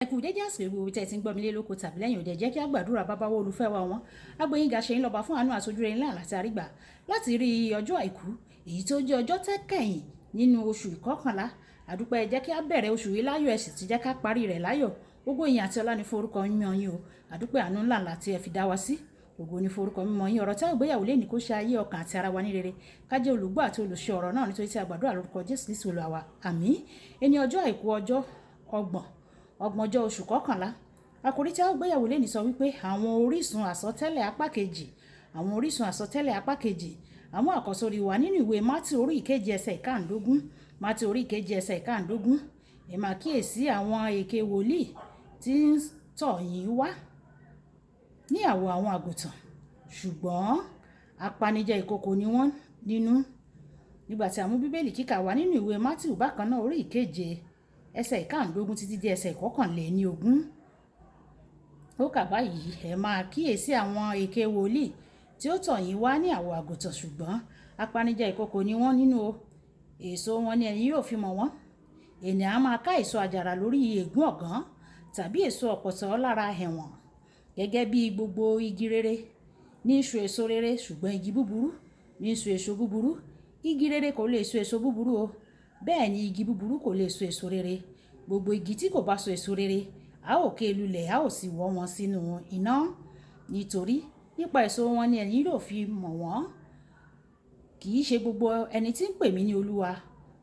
Ẹ kú dédé àsìkò gbogbo tí ẹ ti ń gbọ́ mi lé lóko tàbí lẹ́yìn òde. Jẹ́ kí a gbàdúrà. Bàbá wa, olùfẹ́ wa wọn agbóyinga ṣe ń lọ́ba fún àánú àtọ́jú rẹ̀ ńlá àti àrígbà láti rí ọjọ́ àìkú, èyí tó jẹ́ ọjọ́ tẹ́kẹ̀yìn nínú oṣù ìkọkànlá. Àdúpẹ́. Jẹ́ kí a bẹ̀rẹ̀ oṣù yìí láyọ̀, ẹ sì ti jẹ́ ká parí rẹ̀ láyọ̀. Gbogbo ìyìn àti ọlá ní forúkọ mímọ́ yín o. Àdúpẹ́ àánú ńlá ńlá tí ẹ fi dá wa sí. Ògo ní forúkọ mímọ́ yín. Ọ̀rọ̀ tí a gbéyàwó lé ní kó ṣe ayé, ọkàn àti ara wa ní rere, ká jẹ́ olùgbọ́ àti olùṣe ọ̀rọ̀ náà, nítorí tí a gbàdúrà lórúkọ Jésù Kristi Olúwa wa, àmín. Ẹni ọjọ́ àìkú, ọjọ́ 30, ọgbọ̀njọ́ oṣù kọkànlá. Àkòrí tí a gbéyàwó lé ní sọ wípé àwọn orísun àsọtẹ́lẹ̀ apá kejì, àwọn orísun àsọtẹ́lẹ̀ apá kejì. Àwọn àkọ́sórí wà nínú ìwé Mátì orí ìkeje, ẹsẹ̀ ìkáàndógún. Mátì orí ìkeje, ẹsẹ̀ ìkáàndógún. Ẹ máa kíyèsí àwọn èké wòlíì tí ń tọ̀ yín wá ní àwọ̀ àwọn àgùntàn, ṣùgbọ́n apanijẹ ìkookò ni wọ́n nínú. Nígbà tí a mú Bíbélì kíkà wá nínú ìwé Mátíù bákan náà, orí ìkeje, ẹsẹ̀ ìkáàndógún títí dé ẹsẹ̀ ìkọkànléní 20, ó kà báyìí: "Ẹ máa kíyèsí àwọn èké wòlíì tí ó tọ̀ yín wá ní àwọ̀ àgùntàn, ṣùgbọ́n apanijẹ ìkookò ni wọ́n nínú o. Èso wọn ni ẹ̀yin yóò fi mọ̀ wọ́n. Ènìyàn á máa ká èso àjàrà lórí ègún ọ̀gán, tàbí èso ọ̀pọ̀tọ́ lára ẹ̀wọ̀n? Gẹ́gẹ́ bí gbogbo igi rere ní í so èso rere, ṣùgbọ́n igi búburú ní í so èso búburú. Igi rere kò lè so èso búburú o, bẹ́ẹ̀ ni igi búburú kò lè so èso rere. Gbogbo igi tí kò bá so èso rere, a ó ké lulẹ̀, a ó sì wọ́ wọn sínú iná. Nítorí nípa èso wọn ni ẹ̀yin yóò fi mọ̀ wọ́n. Kì í ṣe gbogbo ẹni tí ń pè mí ní Olúwa,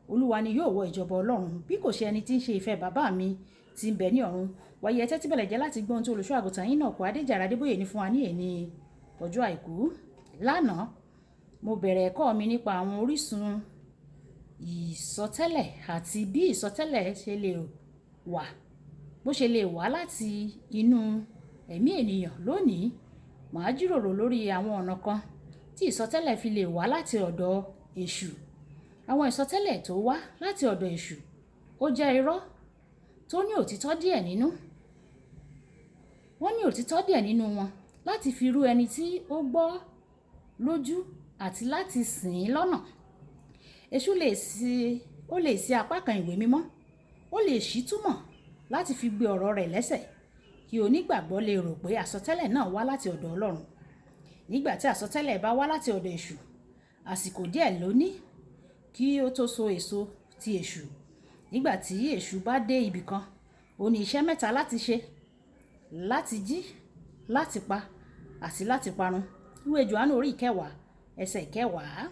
Olúwa ni yóò wọ ìjọba Ọlọ́run, bí kò ṣe ẹni tí ń ṣe ìfẹ́ bàbá mi tí ń bẹ ní ọ̀run." Wàyí, ẹ tẹ́tí bẹ̀lẹ̀ jẹ́ láti gbọ́ ohun tí olùṣọ́ àgùntàn yín náà kó Adéjàre Adébóyè ní fún wa ní èní ọjọ́ àìkú. Lánàá, mo bẹ̀rẹ̀ ẹ̀kọ́ mi nípa àwọn orísun ìsọtẹ́lẹ̀ àti bí ìsọtẹ́lẹ̀ ṣe lè wà, bó ṣe lè wá láti inú ẹ̀mí ènìyàn. Lónìí, màá jíròrò lórí àwọn ọ̀nà kan tí ìsọtẹ́lẹ̀ fi lè wá láti ọ̀dọ̀ èṣù. Àwọn ìsọtẹ́lẹ̀ tó wá láti ọ̀dọ̀ èṣù, ó jẹ́ irọ́ tó ní òtítọ́ díẹ̀ nínú. Wọ́n ní òtítọ́ díẹ̀ nínú wọn láti fi rú ẹni tí ó gbọ́ lójú àti láti ṣì í lọ́nà. Èṣù lè ṣí, ó lè ṣí apá kan ìwé mímọ́, ó lè ṣí túmọ̀ láti fi gbé ọ̀rọ̀ rẹ̀ lẹ́sẹ̀ kí onígbàgbọ́ lè rò pé àsọtẹ́lẹ̀ náà wá láti ọ̀dọ̀ Ọlọ́run. Nígbà tí àsọtẹ́lẹ̀ bá wá láti ọ̀dọ̀ èṣù, àsìkò díẹ̀ ló ní kí ó tó so èso ti èṣù. Nígbà tí èṣù bá dé ibì kan, ó ní iṣẹ́ mẹ́ta láti ṣe: láti jí, láti pa àti láti parun. Ìwé Jòhánù orí ìkẹwàá, ẹsẹ̀ ìkẹwàá.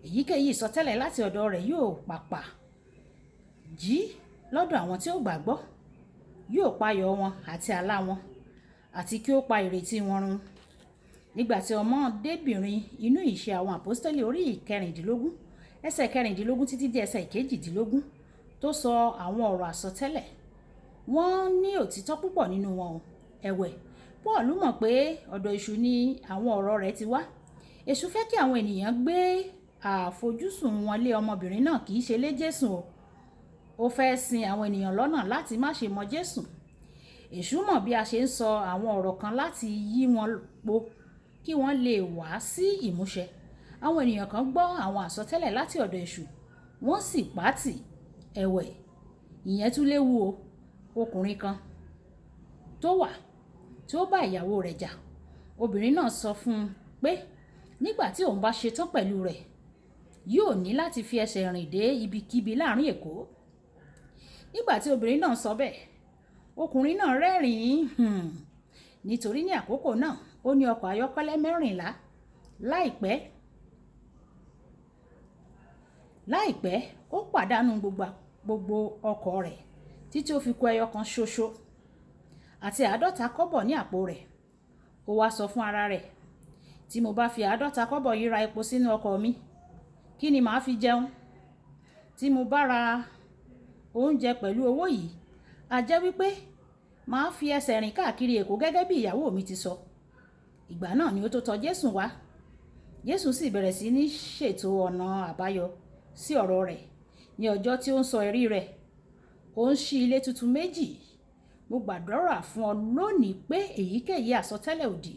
Èyíkéyìí ìsọtẹ́lẹ̀ láti ọ̀dọ̀ rẹ̀ yóò pàpà jí lọ́dọ̀ àwọn tí ó gbàgbọ́, yóò payọ̀ wọn àti àlá wọn, àti kí ó pa ìrètí wọn run. Nígbà tí ọmọdébìnrin inú Ìṣe àwọn Àpọ́stélì orí ìkẹrìndínlógún, ẹsẹ̀ kẹrìndínlógún títí dé ẹsẹ̀ ìkejìdínlógún tó sọ àwọn ọ̀rọ̀ àsọtẹ́lẹ̀, wọ́n ní òtítọ́ púpọ̀ nínú wọn o. Ẹ̀wẹ̀, Paul mọ̀ pé ọ̀dọ̀ èṣù ni àwọn ọ̀rọ̀ rẹ̀ ti wá. Èṣù fẹ́ kí àwọn ènìyàn gbé àfojúsùn wọn lé ọmọbìnrin náà, kì í ṣe lé Jésù o. Ó fẹ́ sin àwọn ènìyàn lọ́nà láti má ṣe mọ Jésù. Èṣù mọ̀ bí a ṣe ń sọ àwọn ọ̀rọ̀ kan láti yí wọn po kí wọ́n lè wá sí ìmúṣẹ. Àwọn ènìyàn kan gbọ́ àwọn àsọtẹ́lẹ̀ láti ọ̀dọ̀ èṣù, wọ́n sì pàtì. Ẹ̀wẹ̀, ìyẹn tún léwu o. Ọkùnrin kan tó wà tí ó bá ìyàwó rẹ̀ jà. Obìnrin náà sọ fún un pé nígbà tí òun bá ṣetán pẹ̀lú rẹ̀, yóò ní láti fi ẹsẹ̀ rìn dé ibikíbi láàrin Èkó. Nígbà tí obìnrin náà sọ bẹ́ẹ̀, ọkùnrin náà rẹ́rìn-ín, nítorí ní àkókò náà ó ní ọkọ̀ ayọ́kẹ́lẹ́ 14. Láìpẹ́, ó pàdánù gbogbo ọkọ̀ rẹ̀ títí ó fi kù ẹyọ kan ṣoṣo àti 50 kọ́bọ̀ ní àpò rẹ̀. Ó wá sọ fún ara rẹ̀, "Tí mo bá fi 50 kọ́bọ̀ yìí ra epo sínú ọkọ̀ mi, kí ni màá fi jẹun? Tí mo bá ra oúnjẹ pẹ̀lú owó yìí, a jẹ́ wípé màá fi ẹsẹ̀ rìn káàkiri Èkó gẹ́gẹ́ bí ìyàwó mi ti sọ." Ìgbà náà ni ó tó tọ̀ Jésù wá. Jésù sì bẹ̀rẹ̀ sí ní ṣètò ọ̀nà àbáyọ sí ọ̀rọ̀ rẹ̀. Ní ọjọ́ tí ó ń sọ ẹ̀rí rẹ̀, ó ń ṣí ilé tuntun méjì. Mo gbàdúrà fún ọ lónìí pé èyíkéyìí àsọtẹ́lẹ̀ òdì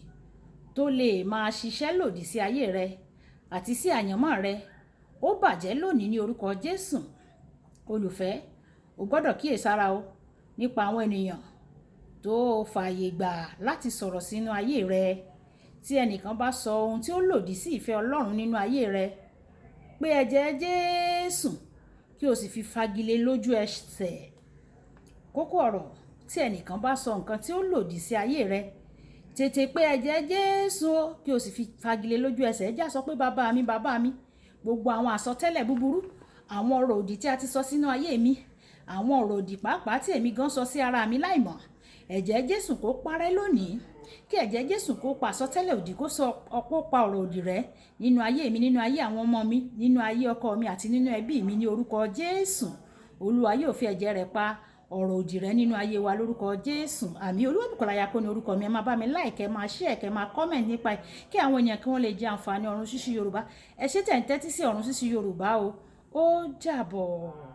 tó lè máa ṣiṣẹ́ lòdì sí ayé rẹ àti sí àyànmọ́ rẹ, ó bàjẹ́ lónìí ní orúkọ Jésù. Olùfẹ́, o gbọ́dọ̀ kíyèsára o. nípa àwọn ènìyàn tó fààyè gbà láti sọ̀rọ̀ sínú ayé rẹ. Tí ẹnìkan bá sọ ohun tí ó lòdì sí ìfẹ́ Ọlọ́run nínú ayé rẹ, pé ẹ̀jẹ̀ Jésù kí o sì fi fagilé lójú ẹsẹ̀. Kókó ọ̀rọ̀: tí ẹnìkan bá sọ nǹkan tí ó lòdì sí ayé rẹ, tètè pé ẹ̀jẹ̀ Jésù kí o sì fi fagilé lójú ẹsẹ̀. Ẹ já sọ pé, "Bàbá mi, bàbá mi, gbogbo àwọn àsọtẹ́lẹ̀ búburú, àwọn ọ̀rọ̀ òdì tí a ti sọ sínú ayé mi, àwọn ọ̀rọ̀ òdì pàápàá tí èmi gan sọ sí ara mi láìmọ̀, ẹ̀jẹ̀ Jésù kó parẹ́ lónìí. Kí ẹ̀jẹ̀ Jésù kó pa àsọtẹ́lẹ̀ òdì, kó sọ kó pa ọ̀rọ̀ òdì rẹ́ nínú ayé mi, nínú ayé àwọn ọmọ mi, nínú ayé ọkọ mi àti nínú ẹbí mi ní orúkọ Jésù." Olúwa yóò fi ẹ̀jẹ̀ rẹ̀ pa ọ̀rọ̀ òdì rẹ́ nínú ayé wa lórúkọ Jésù. Àmín. Olúwabùkọ́lá Ayako ní orúkọ mi. Ẹ máa bá mi like, ẹ máa share, kẹ́ máa comment nípa ẹ̀, kí àwọn èèyàn kí wọ́n lè jẹ àǹfààní Ọ̀run Ṣíṣí Yorùbá. Ẹ ṣé tẹ̀ ń tẹ́tí sí Ọ̀run Ṣíṣí Yorùbá o. Ó dàbọ̀.